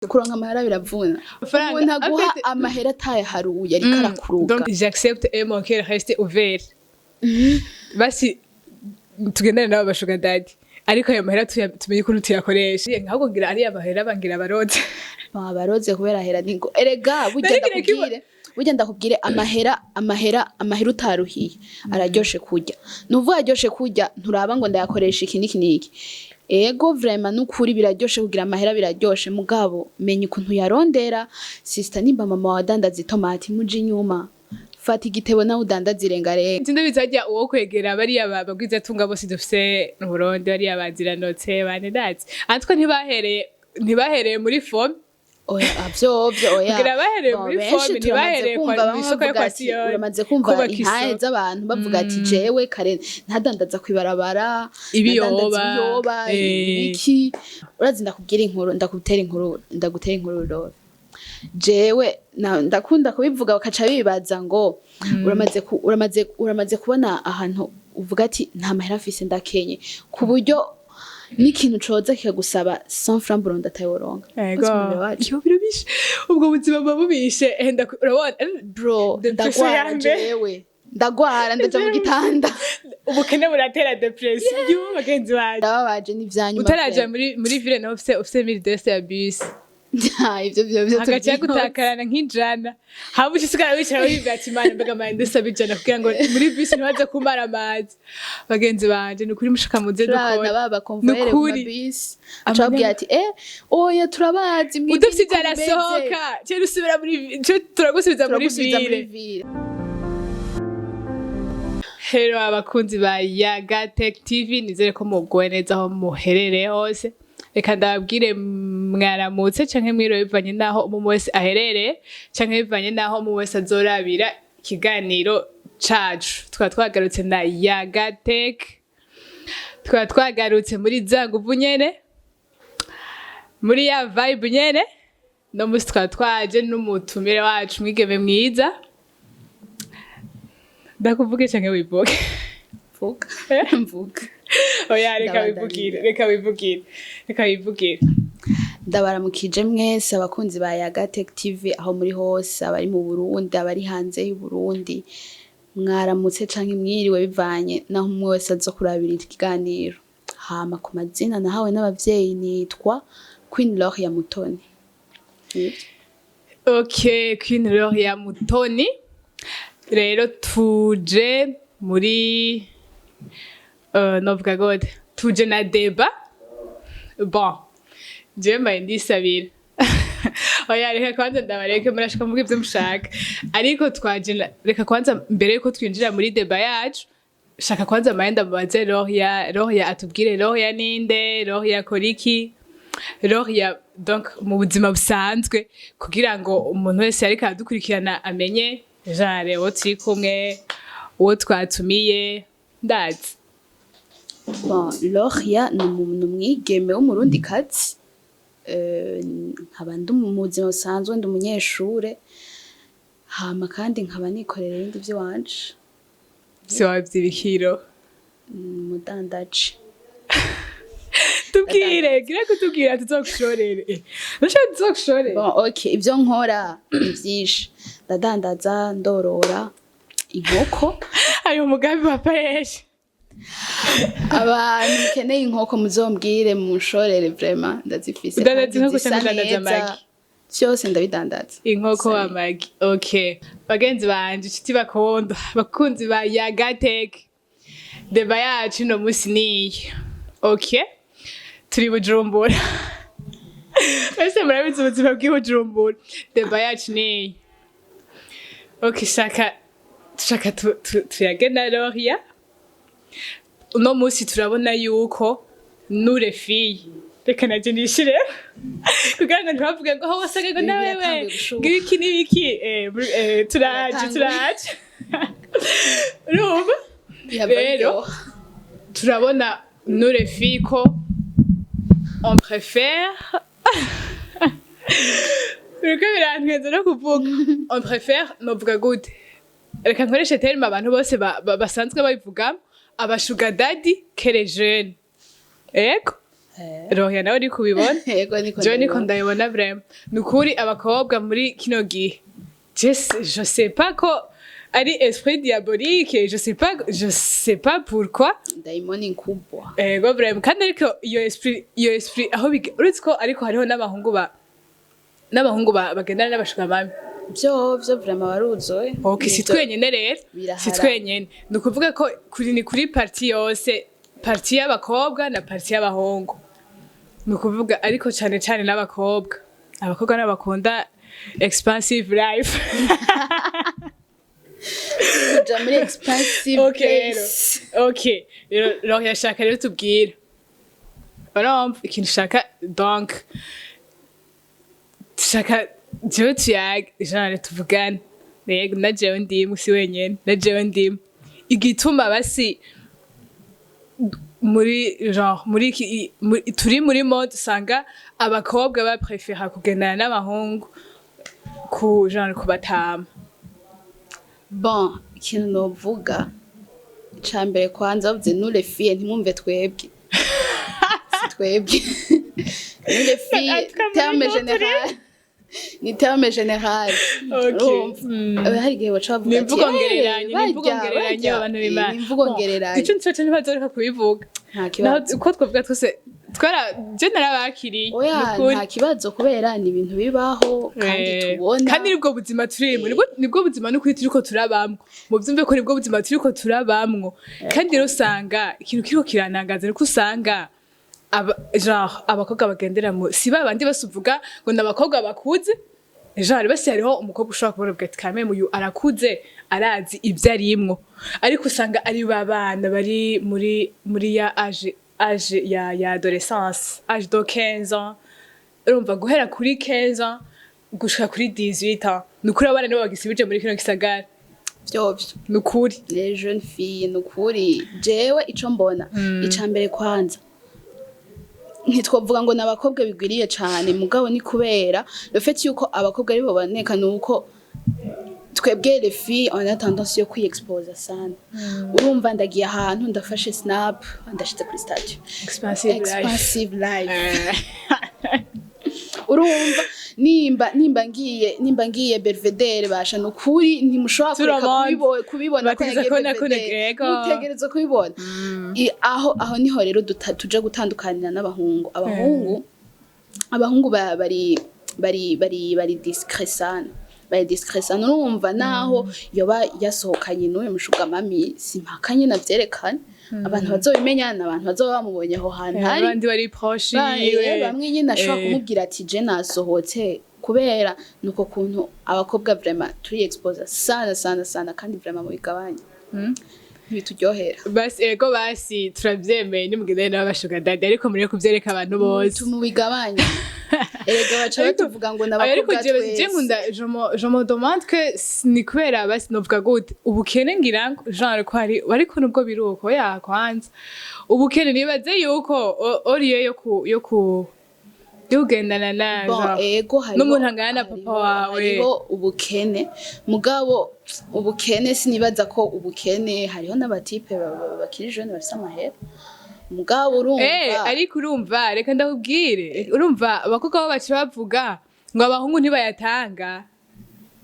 Kuronka amahera biravuna. Amafaranga, Umuntu aguha en fait- amahera atayaharuye ariko arakuruga. Donc j'accepte et mon cœur reste ouvert. Basi tugendane nabo ba sugar daddy, ariko ayo mahera tumenye ukuntu tuyakoresha. Ahubwo ngira ariya mahera bangira abaroze. Baroze kubera ahera ningo erega burya. Nari ngira Ndakubwire, burya ndakubwire, amahera, amahera, amahera utaruhiye araryoshe kurya. Nuvuga aryoshe kurya, nturaba ngo ndayakoresha iki n'iki n'iki. Ego, vraiment, nukuri biraryoshe kugira amahera, biraryoshe, mugabo menya ukuntu yarondera, sister. Nimba mama wadandaza itomati, muje inyuma, fata igitebo nawe udandaza irengarenga. Sinde bizajya uwo kwegera bariya bagwizatunga bose dufise mu Burundi, bariya baziranotse bane, ndazi antwe ntibahereye muri fome. Oya, vyovyo oya. Kugira bahereye Bon, muri benshi forme, turamaze ntibahereye kumva kwa- bamwe mw'isoko yo bavuga kwa ati Siyoni, uramaze kumva kubaka intahe isoko. z'abantu bavuga ati: "Jewe kare ntadandaza kwibarabara, Ibiyoba, nadandaza ibiyoba, ibiki." Urazi, ndakubwira inkuru, ndakutera inkuru, ndagutera inkuru rero. Jewe ndakunda kubivuga bakaca bibaza ngo uramaze kubona ahantu uvuga ati: "Nta mahera afise, ndakenye," ku buryo n'ikintu coza kikagusaba 100 francs Burundi atayoronka. Ego. Uzi umubiri wacu. Iyo birabishe, ubwo buzima buba bubishe. Urabona Bro, depression ndagwara. ya mbere. Jewe ndagwara, ndaja mu gitanda. Ubukene buratera depression yo, bagenzi banje. Ndababaje n'ivyanyuma. Utaraja muri ville naho ufise 1200 ya bus. Ivyo vyo hagaca tuvyihuse. Gutakarana nk'ijana, haba usigara wicara wibwira ati: "Imana, mbega mbaye ndasaba 100 kugira ngo muri bisi ntibaze kumara amazi." Bagenzi banje, ni ukuri mushaka muze Turabana dukore. baba convoyeur ku Nukuri. mabisi, aca babwira ati: "Oya, turabazi mwebwe, Udafise niko ijana mumeze." sohoka cyera usubira muri turagusubiza muri Turagusubiza muri ville. ville. Hello abakunzi ba Yaga Tech TV, nizere ko muguwe neza aho muherereye hose. Reka ndababwire mwaramutse canke mwiriwe, bivanye n'aho umwe wese aherereye canke bivanye n'aho umwe wese azorabira ikiganiro cacu. Tukaba twagarutse na Yaga Tech, tukaba twagarutse muri za nguvu nyene, muri ya vibe nyene. No musi tukaba twaje n'umutumire wacu, mwigeme mwiza. Ndakuvuge canke wivuge? Mvuga, mvuga. Oya, reka Ndabandanira. wivugire, reka wivugire, reka wivugire. Ndabaramukije mwese abakunzi ba Yaga Tech TV aho muri hose, abari mu Burundi, abari hanze y'u Burundi, mwaramutse canke mwiriwe bivanye naho umwe wese aza kurabira ikiganiro. Hama ku mazina nahawe n'abavyeyi nitwa Queen Loria Mutoni. Nivyo. Ok, Queen Loria Mutoni. Rero tuje muri novuga gute, tuje na débat. Bon, jewe mbaye ndisabira. Oya, reka kwanza ndabareke, murashaka muvuga ivyo mushaka, ariko twaje reka kwanza mbere yuko twinjira muri débat yacu, shaka kwanza maye ndamubaze Loria. Loria atubwire, Loria ninde? Loria akora iki? Loria donc mu buzima busanzwe, kugira ngo umuntu wese ariko aradukurikirana amenye genre uwo turi kumwe, uwo twatumiye, ndazi. Bon, Loria ni umuntu umwigeme w'umurundikazi. Nkaba ndi mu buzima busanzwe ndi umunyeshure, hama kandi nkaba nikorera ibindi vy'iwanje. Si wavyibikiro? Umudandaji. Tubwire, gira kutubwira tuzogushorere. Ntushaka tuzogushorere? Bon, okay, ivyo nkora ni vyinshi. Ndadandaza, ndorora inkoko. Hari umugambi wa payeshi. Abantu mukeneye inkoko muzombwire munshorere, vraiment ndazifise. Udandaza kandi inkoko zisa canke udandaza neza. amagi? Vyose ndabidandaza. Inkoko, Zisa. amagi. Okay, bagenzi banje, inshuti bakunda, bakunzi ba Yagatech, débat yacu uno musi niyi. Okay, turi Bujumbura, ese murabizi ubuzima bw'i Bujumbura. Débat yacu niyi. Okay, shaka shaka tuyage na Loria. Uno musi turabona yuko nous les filles, reka naje nishire kugira ngo ntibavuge ngo aho wasaga ngo Ibi nawewe biratanguye gushuha. ngo ibiki n'ibiki. Turaje. Biratanguye. Turaje, urumva? Bihava Rero, biryoha. Turabona nous les filles ko on préfère, biriko birantwenza no kuvuga on préfère, novuga gute? Reka nkoreshe terme abantu bose basanzwe babivuga, aba sugar daddy que les jeunes. Ego. Rohia, nawe uri kubibona? Yego, niko. Jewe niko ndabibona. Ndabibona vraiment, ni ukuri, abakobwa muri kino gihe, je sais pas ko ari esprit diabolique, je sais pas pourquoi. Dayimoni nkubwa. Ego vraiment, kandi ariko iyo esprit aho uretse ko ariko hariho n'abahungu bagendana n'aba sugar mummy. Vyo vraiment baruzoye. Ok, si twenyene rero. Birahara. Si twenyene, ni ukuvuga ko kuri ni kuri partie yose, partie y'abakobwa na partie y'abahungu, ni ukuvuga ariko cane cane n'abakobwa, abakobwa nabo bakunda expensive life. Kuja muri expensive Ok rero. place. Ok rero, rero yashaka rero tubwire, urumva ikintu ushaka, donc shaka jewe tuyage, genre tuvugane rego, na jewe ndimwe, si wenyene, na jewe ndimwe, igituma basi muri genre muri turi muri mode usanga abakobwa baprefera kugendana n'abahungu ku genre kubatama. Bon, ikintu novuga ica mbere, kwanza bavuze nous les filles, ntimwumve twebwe, si twebwe, nous les filles, terme général, ni terme général. Ok. Urumva? Hari igihe baca bavuga Ni ati, imvugo ngereranyo, ni imvugo barya, ngereranyo, barya." abantu b'Imana. Ni imvugo ngereranyo. Ico nico ntibazoreka kubivuga. Nta Naho kibazo. uko twavuga twese, twara je narabakiriye. Oya. Nukuri. Nta kibazo, kubera ni ibintu bibaho kandi tubona. Kandi nibwo buzima turimo, nibwo buzima n'ukuri turiko turabamwo, muvyumve ko nibwo buzima turiko turabamwo. Kandi rero usanga ikintu kiriko kirantangaza niko usanga genre abakobwa bagendera mu si babandi bose uvuga ngo ni abakobwa bakuze, genre basi hariho umukobwa ushobora kubona uvuga ati kameme uyu arakuze, arazi ibyo arimwo, ariko usanga ari babana bari muri ya âge ya adolescence, âge de 15 ans, urumva, guhera kuri 15 ans gushika kuri 18 ans, ni ukuri abana nibo bagisibije muri kino gisagara. Vyovyo. Ni ukuri. Les jeunes filles, ni ukuri, jewe ico mbona ica mbere, kwanza ntitwovuga ngo ni abakobwa bigwiriye cane, mugabo ni kubera le fait yuko abakobwa aribo baboneka, ni uko twebwe les filles on a tendance yo kwiexposa sana. Urumva, ndagiye ahantu, ndafashe snap, ndashize kuri statut. Expensive life. Expensive life. Urumva, nimba ngiye Belvedere, basha nukuri ntimushobora kureka Turabona. kubibona ko Bategereza yagiye kubona ko Belvedere. yego. Mutegereza kubibona. Aho niho rero tuja gutandukanira n'abahungu. Abahungu bari discret sana, bari discret sana. Urumva, naho yoba yasohokanye n'uyu mu sugar mummy, simpaka nyine avyerekane, abantu bazobimenya ni abantu bazoba bamubonye aho hantu hari abandi bari proche yiwe. Bamwe nyine ashobora kumubwira ati je nasohotse, kubera nuko kuntu abakobwa vraiment turi exposa sana sana sana, kandi vraiment mubigabanya, ntibituryohera. Basi ego, basi turavyemeye, nimugendane n'aba sugar daddy, ariko mureke kuvyereka abantu bose. Tumubigabanya erega, baca batuvuga ngo Oya, ariko n'abakobwa jewe je twese. nkunda, je me demande que ni kubera basi novuga gute, ubukene ngira ngo genre ko hari, ariko nubwo biruko ya kwanza ubukene, nibaze yuko oriye yo kugendana na Bon, genre ego, hariho n'umuntu angana na papa wawe. Hariho ubukene, mugabo ubukene sinibaza ko ubukene, hariho n'aba types bakiri jeunes bafise amahera, mugabo urumva. Ariko urumva, reka ndakubwire, urumva abakobwa bo baca bavuga ngo abahungu ntibayatanga,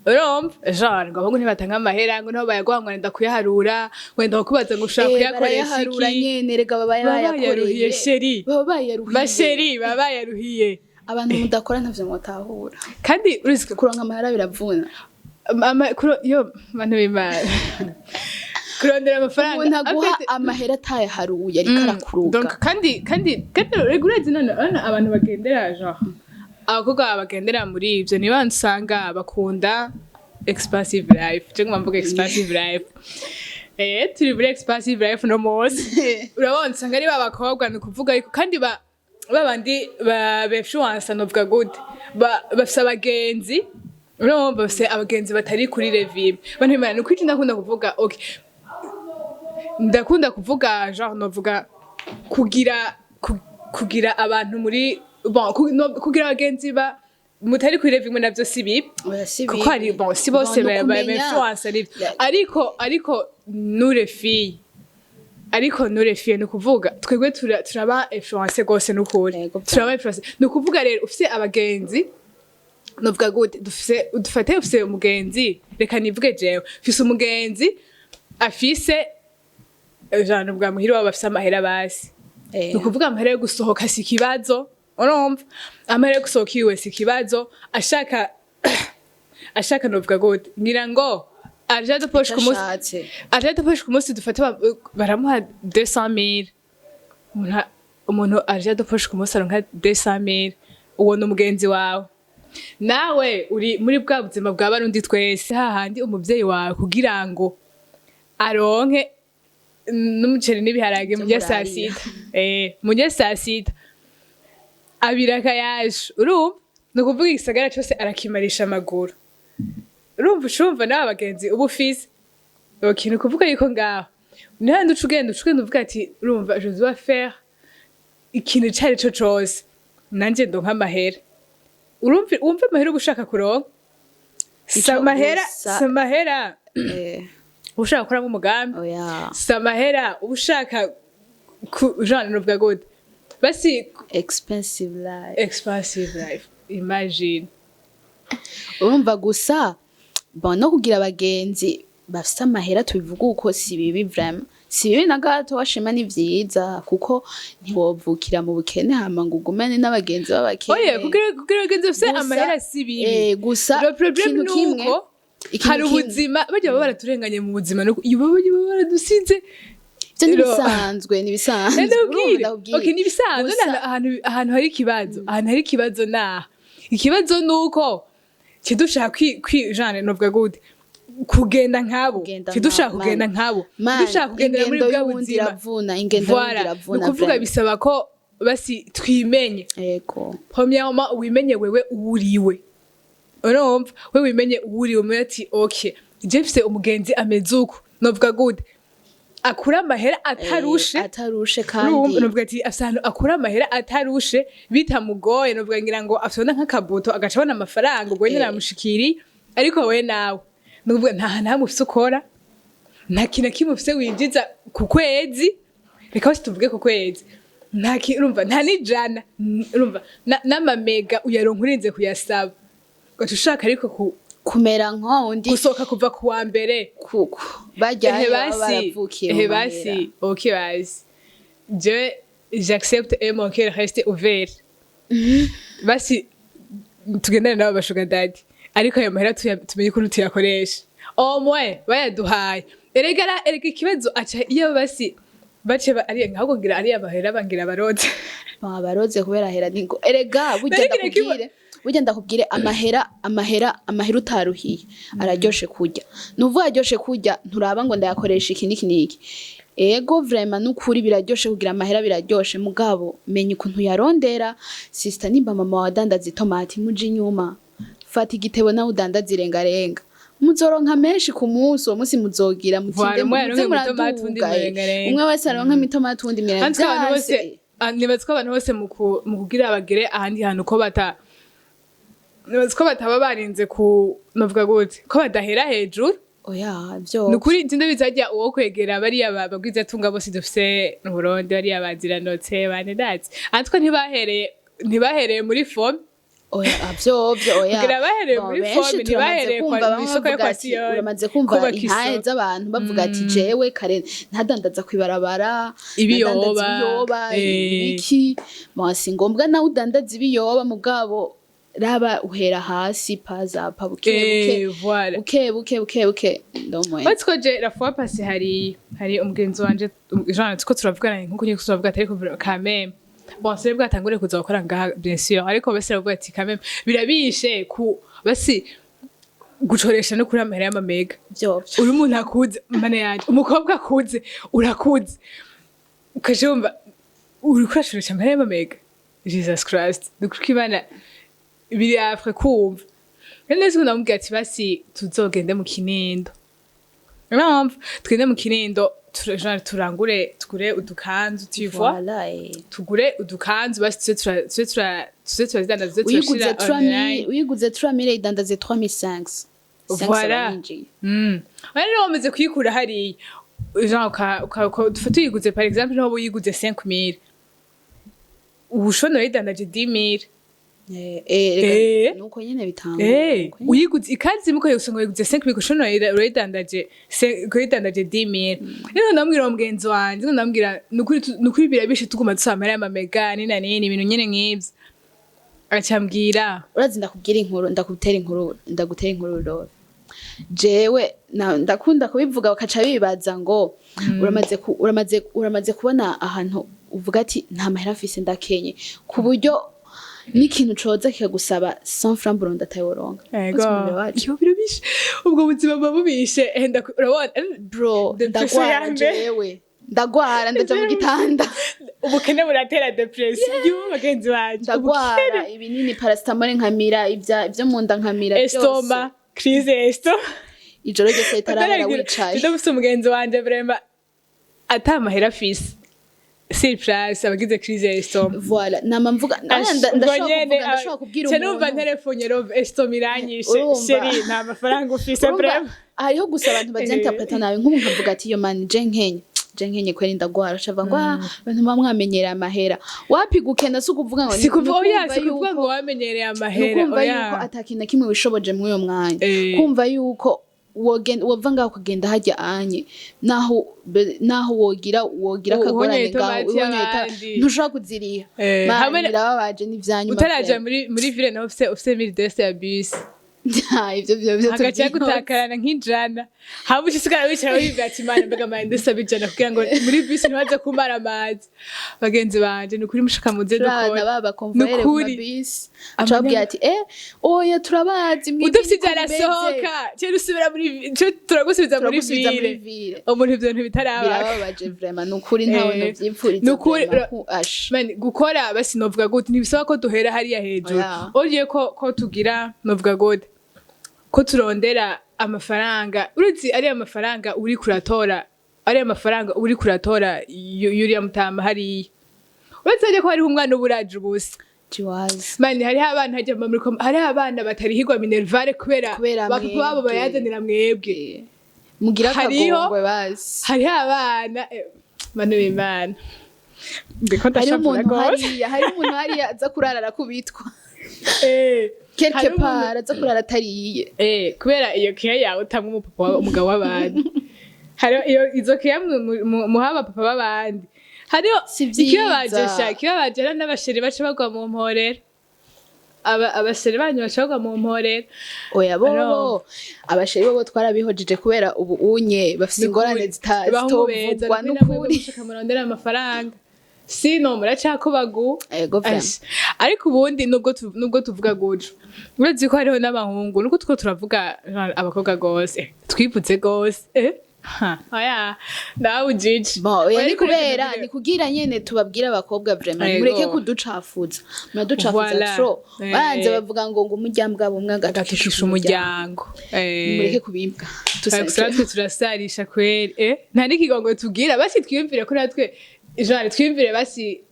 urumva, genre ngo abahungu ntibatanga amahera, ngo niho bayaguha ngo wenda kuyaharura, ngo wenda kukubaza ngo ushaka kuyakoresha Barayaharura iki. nyene rega, baba Baba bayaruhiye. bayakoreye. Chéri. Baba bayaruhiye. Ba chéri, baba bayaruhiye. Abantu mudakora ntavyo mutahura. Kandi urizi ko Kuronka amahera biravuna. Yo bantu b'Imana, kurondera amafaranga. Umuntu aguha Afite- amahera atayaharuye ariko arakuruga. Donc kandi rega urazi none abantu bagendera, genre abakobwa bagendera muri ivyo, ni bandi usanga bakunda expensive life, cyangwa mvuga expensive life, turi muri expensive life no munsi, urabona usanga ari ba bakobwa, ni ukuvuga ariko kandi ba babandi ba b'influence, novuga gute, bafise abagenzi, urumva, bafise abagenzi batari kuri level imwe. Bantu b'Imana, ni ukuri ndakunda kuvuga, okay, ndakunda kuvuga genre novuga kugira abantu muri bon kugira abagenzi ba mutari kuri level imwe navyo si bibi. Oya, si Kuko hari bibi. bon, si bose Bon, ni ba ukumenya. influence ari Yeah. ariko nous les filles Ariko nurefiye, ni ukuvuga twebwe turaba influencé gose n'ukuri. Yego, Turaba influencé, ni ukuvuga rero ufise abagenzi, novuga gute, dufise, dufate ufise umugenzi, reka nivuge jewe mfise umugenzi afise genre bwa muhira wabo bafise amahera basi. Ni ukuvuga amahera yo gusohoka si ikibazo, urumva, amahera yo gusohoka iwe si ikibazo. Ashaka, novuga gute, ngira ngo argent de poche ku munsi, Ashatse. Argent de poche ku munsi, dufate baramuha 200,000. Umuntu argent de poche ku munsi aronka 200,000, uwo ni umugenzi wawe. Nawe uri muri bwa buzima bwa Barundi twese, hahandi umuvyeyi wawe kugira ngo aronke n'umuceri n'ibiharage murya saa murarira. sita, murya saa sita abiraka yaje, urumva, ni ukuvuga igisagara cose arakimarisha amaguru, urumva, ucumva nawe abagenzi uba ufise. Okay, ni ukuvuga yuko ngaho nihandi uca ugenda uvuga ati urumva, je dois faire ikintu ico ari co cose nanje ndonka amahera. Urumva, wumva amahera uba ushaka kuronka si Ico amahera, gusa- si amahera uba ushaka gukoramo umugambi, Oya. si amahera uba ushaka ku genre, novuga gute basi, Expensive life. Expensive life, imagine. Urumva gusa, bon, no kugira abagenzi bafise amahera, tubivuga uko, si bibi vraiment, si bibi na gato, washima ni vyiza, kuko ntiwovukira mu bukene hama ngo ugumane n'abagenzi b'abakene. Oye, kugira abagenzi bafise Gusa- amahera si bibi. Gusa Le problème ikintu ni kimwe, uko ikintu hari kimwe. ubuzima bajya baba baraturenganye mu buzima, nuko iyo baba baradusize. Ivyo nibisanzwe, nibisanzwe. Ndakubwire. Ndakubwire. Okay, nibisanzwe. Gusa- Ahantu hari ikibazo, ahantu hari ikibazo naha, ikibazo nuko kidushaka kwi genre, novuga gute, kugenda nkabo. Kugenda Kidushaka nkabo, kugenda man. nkabo. Man, Kidushaka kugendera muri ingendo bwa y'uwundi buzima. iravuna, ingendo y'uwundi Voilà, ni iravuna ukuvuga vraiment. bisaba ko basi twimenye. Premièrement, wimenye wewe uwuriwe, urumva, we wimenye uwuriwe, umenye ati okay, je mfise umugenzi ameze uko, novuga gute, akura amahera atarushe. Atarushe. Urumva, Kandi novuga ati afise ahantu akura amahera atarushe bitamugoye, novuga ngira ngo afise nk'akabuto agaca abona amafaranga, ubwo nyene aramushikiriye. Ariko we nawe, nukuvuga nta hantu hamwe ufise ukora, nta kintu na kimwe ufise winjiza ku kwezi, reka basi tuvuge ku kwezi, nta urumva, nta n'ijana, urumva, n'amamega uyaronka urinze kuyasaba, ugaca ushaka ariko kumera nk'undi gusohoka kuva ku wa mbere. Kuko bajyayo Ehe, baba basi, baravukiye ehe mu mahera. Basi ok, basi je j'accepte et mon cœur reste ouvert, basi tugendane nabo ba sugar daddy, ariko ayo mahera tumenye ukuntu tuyakoresha, au moins bayaduhaye. Erega ikibazo aca iyo basi bace ari ahubwo ngira ari amahera bangira baroze. Baroze kubera ahera ningo erega burya Narigire ndakubwire, burya ndakubwire, amahera utaruhiye araryoshe kurya. Nuvuga aryoshe kurya, nturaba ngo ndayakoresha iki n'iki n'iki. Ego, vraiment, nukuri biraryoshe kugira amahera, biraryoshe, mugabo menya ukuntu yarondera, sister. Nimba mama wadandaza itomati, muje inyuma, fata igitebo nawe udandaza irengarenga, muzoronka menshi ku munsi. Uwo munsi muzogira mutinde. Voilà, umwe Muze aronke itomati, uwundi muraduga, murengarenga. Umwe wese aronka itomati, uwundi Kandi mwirenga. abantu bose, nibaza ko abantu bose mu kugira bagere ahandi hantu ko bata, nibaza ko bataba barinze ku, novuga gute, ko badahera hejuru. Oya, vyo. Ni ukuri nzi bizajya uwo kwegera bariya bagwizatunga bose dufise mu Burundi, bariya baziranotse bane ndazi antwe, ntibahereye muri fome. Oya, vyo, oya. Kugira bahereye Bon, muri benshi forme, turamaze ntibahereye kumva bamwe mw'isoko yo bavuga kwa ati, Siyoni, uramaze kumva kubaka intahe isoko. z'abantu bavuga ati jewe kare ntadandaza kwibarabara, Ibiyoba, nadandaza ibiyoba, ibiki. Bon, si ngombwa nawe udandaza ibiyoba, mugabo raba uhera hasi paza pa buke buke, Voilà. buke buke buke buke, ndomwe. Uretse ko je la fois passée hari umugenzi wanje, genre tuko turavugana nkuko nyine turavuga ati ariko quand même, bon, c'est bwatangure kuza gukora ngaha, bien sûr, ariko basi aravuga ati quand même birabishe ku basi gucoresha no kuri amahera y'amamega. Vyo. Uri umuntu akuze, mana yanje, umukobwa akuze, urakuze, ukaje wumva uriko urashoresha amahera y'amamega. Jesus Christ, nukuri ko Imana biri afre kumva. Rero nzi ndamubwira ati basi tuzogende mu Kinindo, urumva, tugende mu Kinindo, genre turangure, tugure udukanzu, tu vois. Voilà. Tugure udukanzu basi, tuze turazidandaza, tuze Uyiguze turashira 3000 online. Uyiguze 3000, idandaze 3500. Voilà. Yinjiye. Rero wamaze kuyikura hariya. Genre dufate uyiguze, par exemple, niba uyiguze 5000, ushobora uyidandaje 10 000. Eh, reka, nuko nyene bitangura. Nuko nyene. Uyiguze ikanzu imwe usanga uyiguze 5000, ushobora urayidandaje 10 000. Rero ndamubwira uwo mugenzi wanje, ndamubwira nukuri birabishe, tuguma dusaba amahera y'amamega nina nini, ibintu nyene nk'ivyo. Acambwira Urazi, ndakubwira inkuru, ndagutera inkuru, ndagutera inkuru rero. Jewe ndakunda kubivuga bakaca bibaza ngo uramaze kubona ahantu uvuga ati nta mahera afise, ndakenye, ku buryo n'ikintu coza kikagusaba 100 francs Burundi atayoronka. Ego. Uzi umubiri wacu. Iyo birabishe, ubwo buzima buba bubishe. Urabona Bro, Depression ndagwara. ya mbere. Jewe ndagwara, ndaja mu gitanda. Ubukene buratera depression yo, bagenzi banje. Ndagwara, ibinini paracetamol nkamira, ibyo mu nda nkamira byose. Estomac, crise estomac. Ijoro ryose ritarahera wicaye. Ndafise umugenzi wanje, vraiment, ata mahera afise sur place, abagize crise estomac. Voilà, nama mvuga ndashobora kuvuga, ndashobora kubwira umuntu numva umuntu telefone rove, estomac iranyishe. Urumva? Chéri, nta mafaranga ufise. Urumva, Vraiment. hariho gusa abantu bavyinterpreta nabi. Nk'ubu nkavuga ati yo man, je nkenye kweri, ndagwara, cava ngo ah, abantu muba mwamenyereye amahera. Wapi, gukena si ukuvuga ngo Si kuvuga, oya, nukumva si kuvuga yuko- ngo wamenyereye amahera. Nukumva Oya. yuko ata kintu na kimwe wishoboje muri uyo mwanya. Kumva yuko wova ngaho ukagenda hajya anye, naho wogira akagorane Uhonyoye ngaho itomati uhonyoye y'abandi. Ntushobora kuziriha. Man, birababaje n'ivyanyuma. Utaraja muri ville naho ufise 1200 ya bus. Ivyo vyo hagaca tuvyihuse. Gutakarana nk'ijana, haba ushishikara wicara wibwira ati mana, mbega mara ndasaba 100 kugira ngo muri bisi ntibaze kumara amazi. Bagenzi banje, ni ukuri mushaka muze Turabana dukore. baba convoyeur ku Nukuri. mabisi, acababwira ati eh oya, turabazi mwebwe, Udafite niko ijana mumeze. sohoka cyangwa usubira muri cyo, turagusubiza muri Turagusubiza muri ville. ville. Umuntu ivyo bintu bitarabaka. Birababaje vraiment, nukuri, ntawe novyipfuriza. Nukuri, vraiment, ash. Man, gukora basi novuga gute, ntibisaba ko duhera hariya hejuru. Oya. Oriye ko tugira, novuga gute, ko turondera amafaranga, uretse ariya mafaranga uri kuratora, ariya mafaranga uri kuratora yuriya mutama hariya, uretse hajya ko hariho umwana uba uraje ubusa. Jiwazi. Man, hariho abana hajya muri hariho abana batarihirwa minerval kubera Kubera bapapa babo mwebwe. bayazanira mwebwe. Mugira Hariho- akagongwe basi. Hariho abana, manu b'Imana, ndiko Hariho ndashavura umuntu rwose. hariya, hariho umuntu hariya aza kurara arakubitwa quelque Hariho umuntu- part, aza kurara atariye. Kubera iyo keya yawe utamwe umupapa umugabo w'abandi, hariho iyo izo keya muha abapapa b'abandi, hariho Si vyiza. ikibabaje sha, ikibabaje hariho n'aba chéri baca bagwa mu mporera. Aba chéri banyu baca bagwa mu mporera. Oya, bobo Arumva. Aba chéri bobo twarabihojeje kubera ubu unye bafise ingorane Abahungu beza zitovugwa namwe n'ukuri. mushaka murondera amafaranga, sino muracakubagu. Ego, vraiment. Ash. Ariko ubundi nubwo tuvuga guco, uretse ko hariho n'abahungu, nuko two turavuga abakobwa gose, twivuze gose, Ha, oya, nawe ujije. Bon, oya, Oya, ni ariko reka kubera ndabwire- ni kugira nyene tubabwire abakobwa vraiment, Ego. mureke kuducafuza, muraducafuza Voilà. trop. Baranze bavuga ngo umuryango bumwe agatukisha agatukisha umuryango. Umuryango. Mureke kubimbwa. Gusa natwe turasarisha kweri, nta n'ikigongo tubwira. Basi twiyumvire ko natwe, genre twiyumvire basi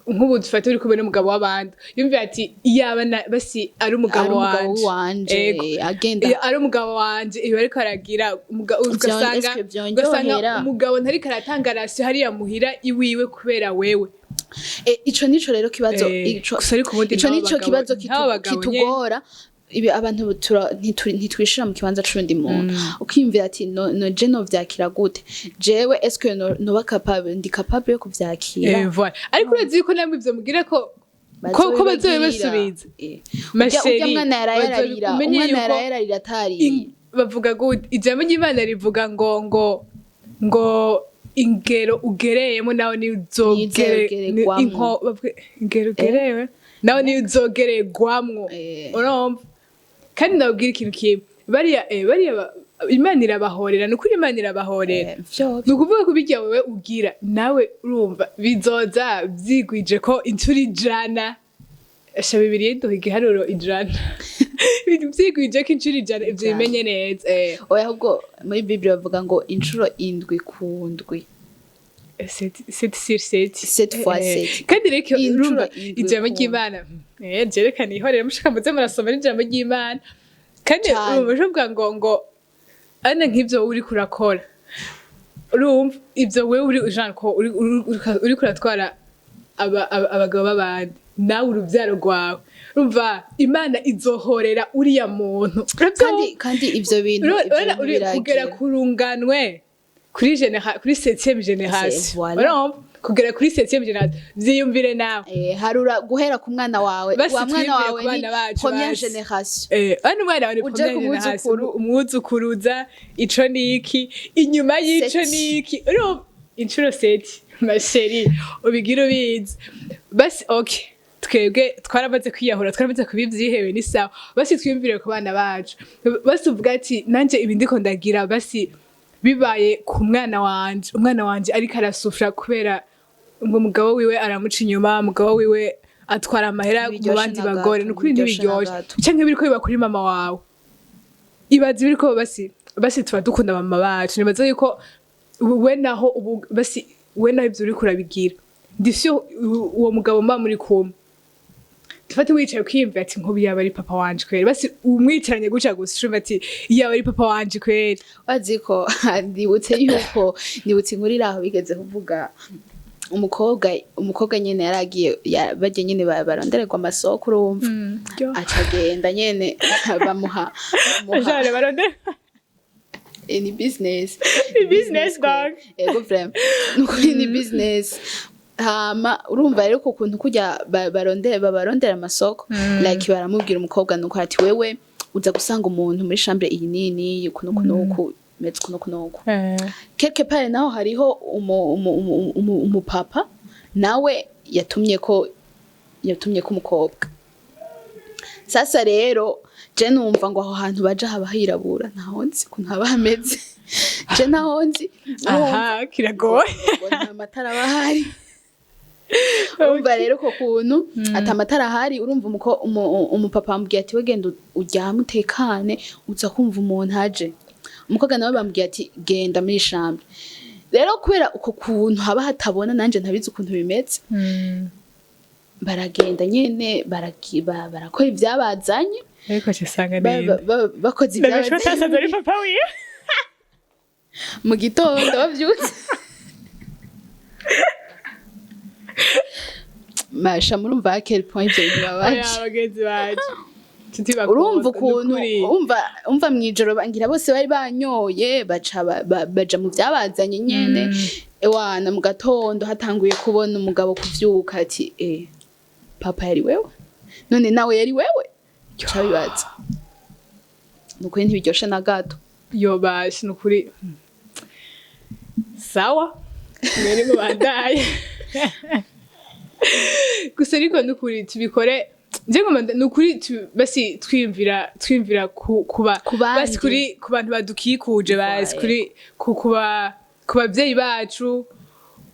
nk'ubu dufate uri kumwe n'umugabo w'abandi, yumvire ati iyaba basi ari umugabo Ari umugabo wanje. wanje. Ego. Agenda. Iyo ari umugabo wanje, iyo ariko aragira ugasanga Eske ugasanga vyonyohera? umugabo ntariko aratanga ration hariya muhira iwiwe kubera wewe. Ico nico rero kibazo. Ico Gusa ariko ubundi ico n'abo nico bagabo- kibazo n'abo bagabo nyene. kitugora. Ibi abantu ntitwishira mu kibanza c'undi muntu, ukiyumvira ati no je no vyakira gute jewe? Est-ce que no noba capable, ndi capable yo kuvyakira? Voilà. Ariko urazi yuko namwe ivyo mugira ko bazobibasubiza. Urya Ma chérie, mwana yarayararira, umenye umwana yuko yarayararira atariye. Bavuga gute, ijambo ry'Imana rivuga ngo ingero ugereyemo nawe nizogere Nizogeregwamwo. Bavuga ingero ugerewe nawe nizogeregwamwo. Urumva, kandi ndababwira ikintu kimwe, bariya Imana irabahorera, ni ukuri Imana irabahorera. Vyo Ni ukuvuga ko bijya wewe ugira nawe, urumva, bizoza vyigwije ko inshuro 100. Sha, Bibiliya iduha igiharuro 100, vyigwije ko inshuro 100, ivyo 100. bimenye neza. Oya, ahubwo muri Bible bavuga ngo inshuro 7 ku 7. Sept sur sept. Sept fois sept. Kandi rero Inshuro urumva 7 ijambo ku ry'Imana, ryerekana ihorere, mushaka muze murasoma n'ijambo ry'Imana kandi Cane. urumva uvuga ngo ana nk'ivyo uriko urakora. Urumva ivyo, wewe uri genre ko uriko uratwara abagabo b'abandi, nawe uruvyaro rwawe, urumva Imana izohorera uriya muntu. Kandi ivyo bintu ivyo Urabona bintu uri kugera biragira. ku runganwe kuri septième génération. Voilà. Urumva, kugera kuri septième génération, vyiyumvire nawe. Harura guhera ku mwana wawe. Basi Wa mwana twiyumvire wawe ku ni bana bacu, première basi. génération. Hano umwana wawe ni Uje première ku génération, mwuzukuru. Umwuzukuruza ico niki, inyuma y'ico Sept. niki, urumva incuro sept, ma chérie, ubigira ubizi. Basi okay, twebwe twaramaze kwiyahura, twaramaze kubivyihebe, ni sawa. Basi twiyumvire ku bana bacu. Basi uvuga ati nanje ibi ndiko ndagira, basi bibaye ku mwana wanje, umwana wanje ariko arasufra kubera ngo umugabo wiwe aramuca inyuma, umugabo wiwe atwara amahera mu Ntibiryoshe bandi na bagore. gato, Ni ukuri ntibiryoshe na ntibiryoshe. gato. Canke biriko biba kuri mama wawe, ibaze biriko. Basi tuba dukunda mama bacu, nibaza yuko we naho ubu basi we naho ivyo uriko urabigira, ndivyo uwo mugabo mba muri kumwe, tufate wicaye ukiyumvira ati nkubu yaba ari papa wanje kweri, basi umwicaranye gutya gusa ucumva ati yaba ari papa wanje kweri. Bazi ko ndibutse yuko nibutse inkuru iri aho bigeze kuvuga umukobwa nyene yaragiye barya nyene barondererwa amasoko, urumva, aca agenda nyene bamuha Jane barondera. Ni business. Ni business dog. Ego, vraiment, nukuri ni business. Hama urumva rero ku kuntu kurya babarondera amasoko, like baramubwira umukobwa nuko ati wewe uza gusanga umuntu muri chambre iyi nini, uku nuku nuku, meze uku nuku nuku. Quelque part naho hariho umupapa nawe yatumye ko umukobwa. Sasa rero je numva ngo aho hantu baja haba hirabura, ntaho nzi ukuntu haba hameze, je ntaho nzi. Aha kiragoye. Ngo nta matara aba ahari. Urumva rero ko kuntu ata matara ahari, urumva umupapa bamubwiye ati we genda uryame utekane, uza kumva umuntu aje. Umukobwa nawe bamubwiye ati genda muri chambre. Rero kubera uko kuntu haba hatabona, nanje ntabizi ukuntu bimeze, baragenda nyene barakora ivyabazanye. Ariko cisanga Ba- bakoze ndabishwa ivyabazanye, tasanze ari papa wiwe. Mu gitondo bavyutse, masha, murumva à quel point ivyo bintu bibabaje. Oya, bagenzi bacu, nshuti bakundwa, Urumva ukuntu nukuri. Umva mw'ijoro bangira bose bari banyoye, baca baja mu vyabazanye nyene. Ewana, mu gatondo hatanguye kubona umugabo kuvyuka ati papa yari wewe, none nawe yari wewe, ca bibaza. Nukuri ntibiryoshe na gato. Yobashe, nukuri. Sawa, mwene mubandaye gusa, ariko nukuri tubikore. Nje ngoma nukuri basi twiyumvira kuba Ku bandi. Basi kuri ku bantu badukikuje, basi kuri kuba ku bavyeyi bacu,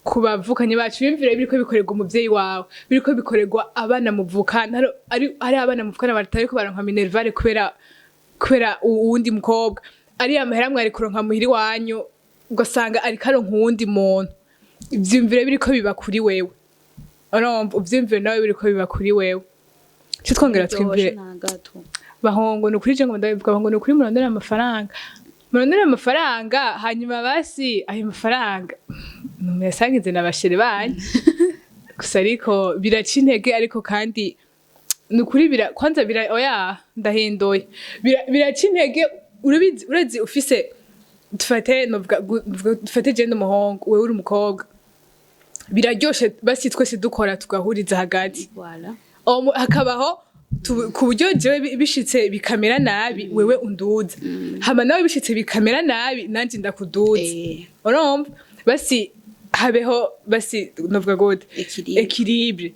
ku bavukanyi bacu. Biyumvira biriko bikorerwa umuvyeyi wawe, biriko bikorerwa abana muvukana, ari abana muvukana batariko baronka minerval kubera uwundi mukobwa, ari amahera mwari kuronka muhira iwanyu, ugasanga ariko aronka uwundi muntu. Ivyumvire biriko biba kuri wewe, urumva, uvyumvire nawe biriko biba kuri wewe. Cyo twongera twiyumvire. Ntibiryoshe na gato. Bahongo, ni ukuri je ngo ndabivuga, bahongo, ni ukuri murondera amafaranga, murondera amafaranga, hanyuma basi ayo mafaranga muyasangize na ba chéri banyu gusa. Ariko biraca intege, ariko kandi ni ukuri bira kwanza bira, oya, ndahinduye. Biraca intege. Urabizi, urazi ufise, dufate novuga dufate je n'umuhungu, wewe uri umukobwa, biraryoshe basi twese dukora tugahuriza hagati. Voilà. Hakabaho ku buryo jewe bishitse bikamera nabi, wewe unduza, hama nawe bishitse bikamera nabi, nanje ndakuduza. Urumva basi habeho basi novuga gute? Équilibre. Équilibre.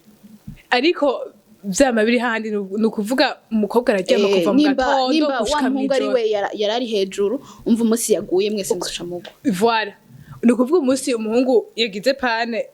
Ariko vyama biri handi, ni ukuvuga umukobwa araryama kuva mu Nimba gatondo nimba wa gushika muhungu ari mw'ijoro. we yarari hejuru, umva umunsi yaguye mwese muzoca mugwa. Voilà, ni ukuvuga umunsi umuhungu yagize panne,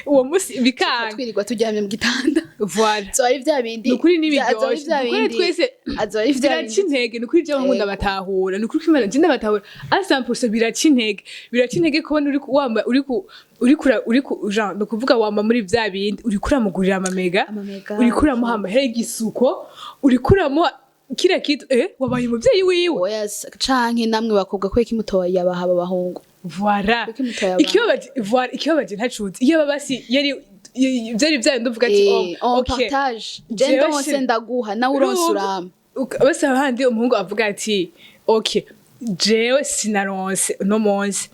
uwo munsi bikanga. Twirirwa turyamye mu gitanda. Voilà. Azoba ari vya bindi. Nukuri Azoba ari ntibiryoshe. vya Nukuri bindi. twese Azoba ari vya biraca bindi. intege. Nukuri je nkunda batahura, nukuri ko Imana je ndabatahura à 100%. Biraca intege, biraca intege kubona uri wamba uri ku uri kura uri ku genre, ni ukuvuga wamba muri vya bindi, uri kuramugurira amamega, Amamega. uri kuramuha amahera y'igisuko, uri kuramuha kila kitu, wabaye umuvyeyi wiwe. Oya, canke namwe bakobwa, kubera ko imutoya yabaha aba bahungu. Voilà. Kuki mutoyabaha? Ikibabaje, voilà, ikibabaje ntacuzi iyo baba basi yari vyari vyayo, ndavuga ati On oh, okay. partage, je Jewe ndonse ndaguha, nawe uronse urampa. Bose handi umuhungu avuga ati: "Okay, jewe sinaronse uno munsi,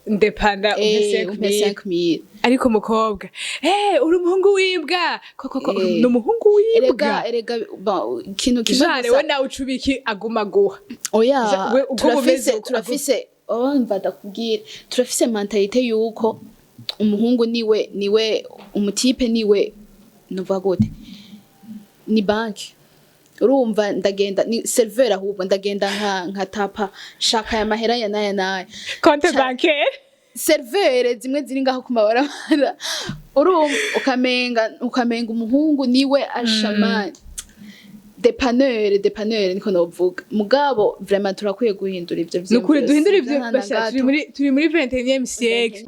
ndepanda umpe umpe 5000." 5000. Ariko umukobwa: "Eh, uri umuhungu w'imbwa koko ko." Ni umuhungu Erega w'imbwa. Erega bon, ikintu kimwe Jane gusa we nawe ucubiki aguma guha. Oya. We uko Turafise bumeze uko- turafise, oh, mva ndakubwira, turafise mentalité yuko umuhungu niwe umu type, niwe nuvuga gute, ni banki. Urumva, ndagenda ni serveur, ahubwo ndagenda nka tapa shaka aya mahera ya naya naya. Compte bancaire. Serveur zimwe ziri ngaho ku mabarabara. Urumva, ukamenga umuhungu niwe ashamani dépanneur, dépanneur niko novuga. Mugabo vraiment turakwiye guhindura ivyo Ni ukuri vyiyumviro. duhindura Sivyo ivyo nta na basha, turi gato. muri 21e siècle.